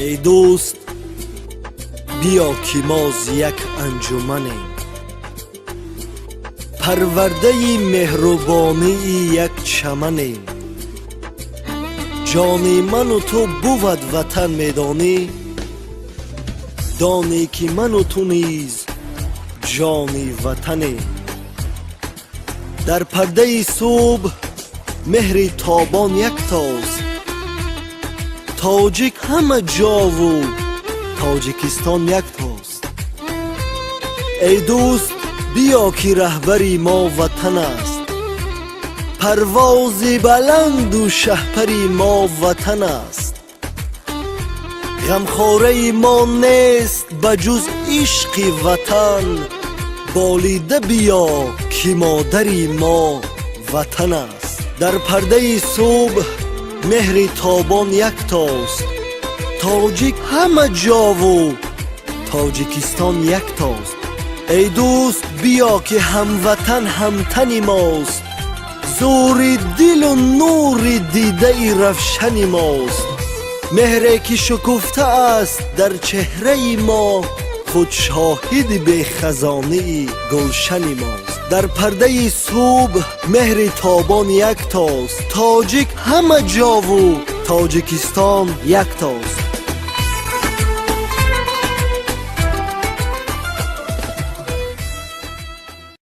Эй дӯст, биё, ки мо зи як анҷуманем, парвардаи меҳрубонии як чаманем. Ҷони ману ту бувад ватан, медонӣ, донӣ, ки ману ту низ ҷони ватанем. Дар пардаи субҳ меҳри тобон яктост, тоҷик ҳама ҷову Тоҷикистон яктост. Эй дӯст, биё, ки раҳбари мо ватан аст, парвози баланду шаҳпари мо ватан аст. Ғамхораи мо нест ба ҷуз ишқи ватан, болида биё, ки модари мо ватан аст. Дар пардаи субҳ меҳри тобон яктост, тоҷик ҳама ҷову Тоҷикистон яктост. Эй дӯст, биё, ки ҳамватан ҳамтани мост, зӯри дилу нури дидаи равшани мост. Меҳре, ки шукуфта аст дар чеҳраи мо, худ шоҳиди бехазонии гулшани мост. Дар пардаи субҳ меҳри тобон яктост, тоҷик ҳама ҷову Тоҷикистон яктост.